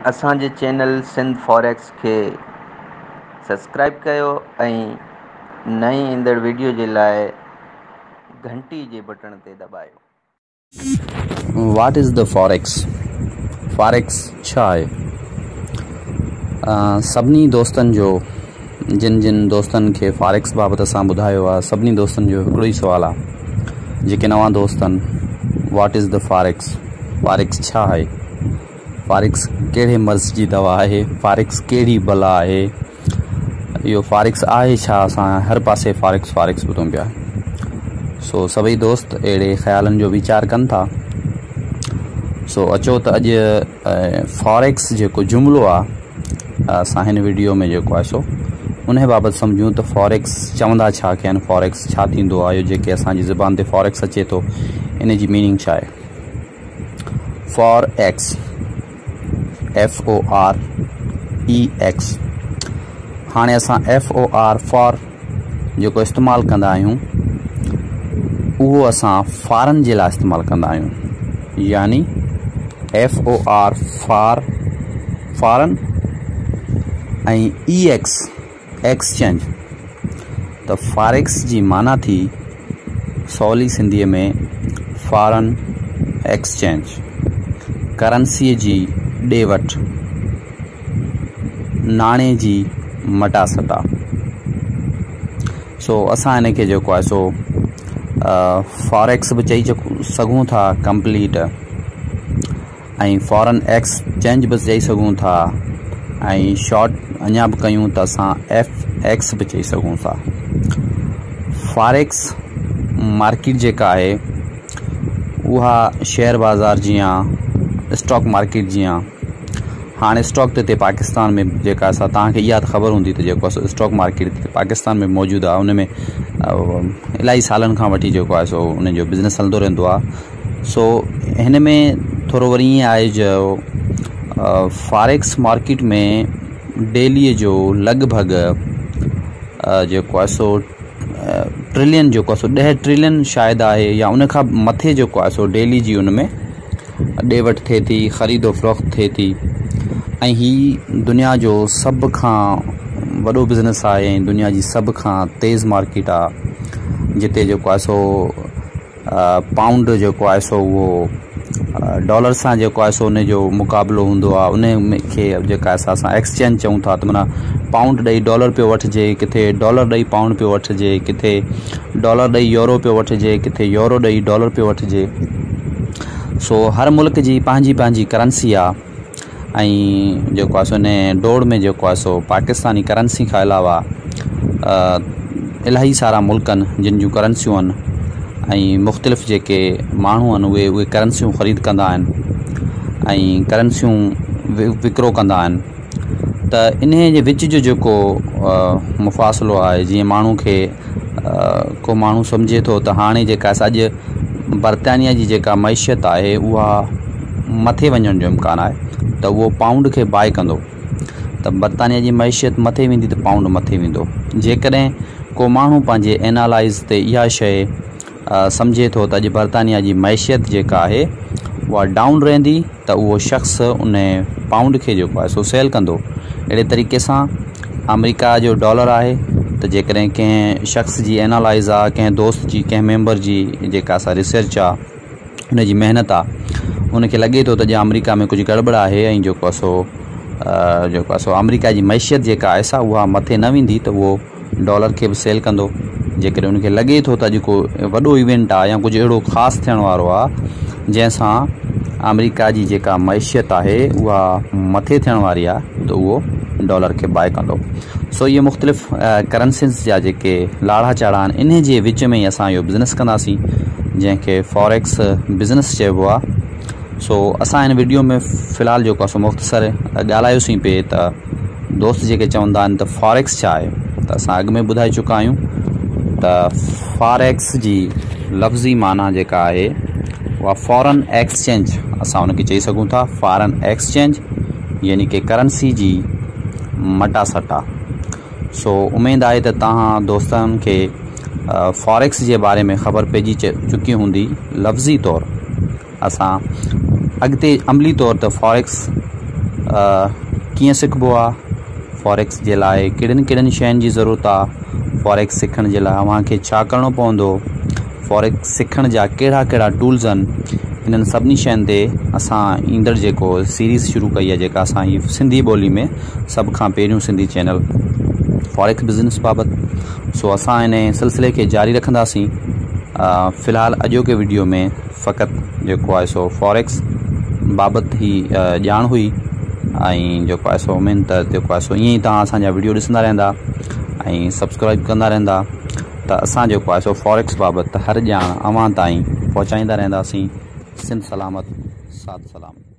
اسان جي channel Sindh forex کي سبسڪرائب ڪيو ۽ نئين ايندڙ وڊيو جي لاء گهنٽي جي بٽڻ تي دٻايو. What is the forex forex ڇا آهي؟ سڀني دوستن جو جن جن دوستن کي فاريڪس بابت اسان ٻڌايو آهي سڀني دوستن جو هڪڙو ئي سوال آهي جيڪي نوان دوست آهن what is the forex forex ڇا آهي؟ فاريڪس ڪهڙي مرض جي دوا آهي فاريڪس ڪهڙي بلا آهي اهو فاريڪس آهي ڇا اسان هر پاسي فاريڪس فاريڪس ٻڌون پيا سو سڀئي دوست اهڙي خيالن جو ويچار ڪن ٿا سو اچو ته اڄ فاريڪس جيڪو جملو آهي اسان هن ويڊيو ۾ جيڪو آهي سو ان بابت سمجھون ته فاريڪس چوندا ڇا کي آهن فاريڪس ڇا ٿيندو آهي جيڪي اسان جي زبان تي فاريڪس اچي ٿو ان جي ميننگ ڇا آهي for X, F O R E X، هاڻي اسان ايف او آر فار جيڪو استعمال ڪندا آهيون اهو اسان فارن جي لاء استعمال ڪندا آهيون يعني F O R for foreign ۽ E X exchange ته فاريڪس جي معنيٰ ٿي سولي سنڌيء ۾ فارن ايڪسچينج، ڪرنسيء جي ڏي وٺ، ناڻي جي مٽاسٽا. سو اسان ان کي جيڪو آهي سو فاريڪس به چئي سگهون ٿا ڪمپليٽ. ۽ فارن ايڪس چينج به چئي سگهون ٿا ۽ شارٽ اڃا به ڪيون ته اسان ايف ايڪس به چئي سگهون ٿا. فاريڪس مارڪيٽ جيڪا آهي اها شيئر بازار جيان اسٽاڪ مارڪيٽ جيان هاڻي اسٽاڪ ته هتي پاڪستان ۾ جيڪا سا توهان کي اها ته خبر هوندي ته جيڪو آهي اسٽاڪ مارڪيٽ پاڪستان ۾ موجود آهي ان ۾ الاهي سالن کان وٺي جيڪو آهي سو ان جو بزنس هلندو رهندو آهي سو هن ۾ ٿورو وري ائين آهي جو فاريڪس مارڪيٽ ۾ ڊيليء جو لڳ ڀڳ جيڪو آهي سو ٽرلين جيڪو آهي سو ڏهه ٽرلين شايد آهي يا ان کان مٿي جيڪو آهي سو ڊيلي جي ان ۾ ڏي وٺ ٿئي ٿي خريد و فروخت ٿئي ٿي ۽ هي دنيا جو سڀ کان وڏو بزنس آهي ۽ دنيا جي سڀ کان تيز مارڪيٽ آهي جتي جيڪو آهي سو پائونڊ جيڪو آهي سو اهو ڊالر سان جيڪو آهي سو ان جو مقابلو هوندو آهي ان کي جيڪا آهي اسان ايڪسچينج چئون ٿا ته معنيٰ پائونڊ ڏئي ڊالر پيو وٺجي ڪٿي ڊالر ڏئي پائونڊ پيو وٺجي ڪٿي ڊالر ڏئي يورو پيو وٺجي ڪٿي يورو ڏئي ڊالر پيو وٺجي سو هر ملڪ جي پنهنجي پنهنجي ڪرنسي آهي ۽ جيڪو آهي سو ان ڊوڙ ۾ جيڪو آهي سو پاڪستاني ڪرنسي کان علاوه الاهي سارا ملڪ آهن جن جون ڪرنسيون آهن ۽ مختلف جيڪي ماڻهو آهن اهي اهي ڪرنسيون خريد ڪندا آهن ۽ ڪرنسيون وڪرو ڪندا آهن ته انهي جي وچ جو جيڪو مفاصلو آهي جيئن ماڻهو کي ڪو ماڻهو سمجهي ٿو ته هاڻي جيڪا اڄ برطانيا جي جيڪا معيشت آهي اها مٿي وڃڻ جو امڪان آهي ته اهو پائونڊ کي باء ڪندو ته برطانيا جي معيشت مٿي ويندي ته پائونڊ مٿي ويندو جيڪڏهن ڪو ماڻهو پنهنجي اينالائز تي اها شيء سمجهي ٿو ته اڄ برطانيا جي معيشت جيڪا آهي اها ڊائون رهندي ته اهو شخص ان پائونڊ کي جيڪو آهي سو سيل ڪندو اهڙي طريقي سان آمريڪا جو ڊالر آهي ته جيڪڏهن ڪنهن شخص جي اينالائز آ ڪنهن دوست جي ڪنهن ميمبر جي جيڪا سا ريسرچ آ ان جي محنت آ ان کي لڳي ٿو ته اڄ آمريڪا ۾ ڪجهه گڙٻڙ آهي ۽ جيڪو آ سو جيڪو آ سو آمريڪا جي معيشت جيڪا آهي سا اها مٿي نه ويندي ته اهو ڊالر کي به سيل ڪندو جيڪڏهن ان کي لڳي ٿو ته اڄ ڪو وڏو ايونٽ آهي يا ڪجهه اهڙو خاص ٿيڻ وارو آهي جنهن سان آمريڪا جي جيڪا معيشت آهي اها مٿي ٿيڻ واري آهي ته اهو ڊالر کي باء ڪندو سو اهي مختلف ڪرنسيز جا جيڪي لاڙا چاڙها آهن انهي جي وچ ۾ ئي اسان اهو بزنس ڪنداسين جنهن کي فاريڪس بزنس چئبو آهي سو اسان هن وڊيو ۾ في الحال جيڪو آهي سو مختصر ڳالهايوسين پئي ته دوست جيڪي چوندا آهن ته فاريڪس ڇا آهي ته اسان اڳ ۾ ٻڌائي چڪا آهيون ته فاريڪس جي لفظي معنيٰ جيڪا آهي اها فارن ايڪسچينج اسان ان کي چئي سگهون ٿا فارن ايڪسچينج يعني ڪي ڪرنسي جي مٽاسٽا سو اميد آهي ته توهان دوستن کي فاريڪس جي باري ۾ خبر پئجي چڪي هوندي لفظي طور اسان اڳتي عملي طور ته فاريڪس ڪيئن سکبو آ، فاريڪس جي لاء ڪهڙين ڪهڙين شين جي ضرورت آ، فاريڪس سکڻ جي لاء اوهان کي ڇا ڪرڻو پوندو، فاريڪس سکڻ جا ڪهڙا ڪهڙا ٽولز آهن، انهن سڀني شين تي اسان ايندڙ جيڪو سيريز شروع ڪئي آهي جيڪا اسان هي سنڌي ٻولي ۾ سڀ کان پهريون سنڌي چينل فاريڪس بزنس بابت سو اسان ان سلسلي کي جاري رکنداسين. في الحال اڄوڪي وڊيو ۾ فقط جيڪو آهي سو فاريڪس بابت هي ڄاڻ هئي ۽ جيڪو آهي سو اميد ته جيڪو آهي سو ائين ئي توهان اسان جا وڊيو ڏسندا رهندا ۽ سبسڪرائب ڪندا رهندا ته اسان جيڪو آهي سو فاريڪس بابت هر ڄاڻ اوهان تائين پهچائيندا رهنداسين. سنڌ سلامت ساٿ سلامت.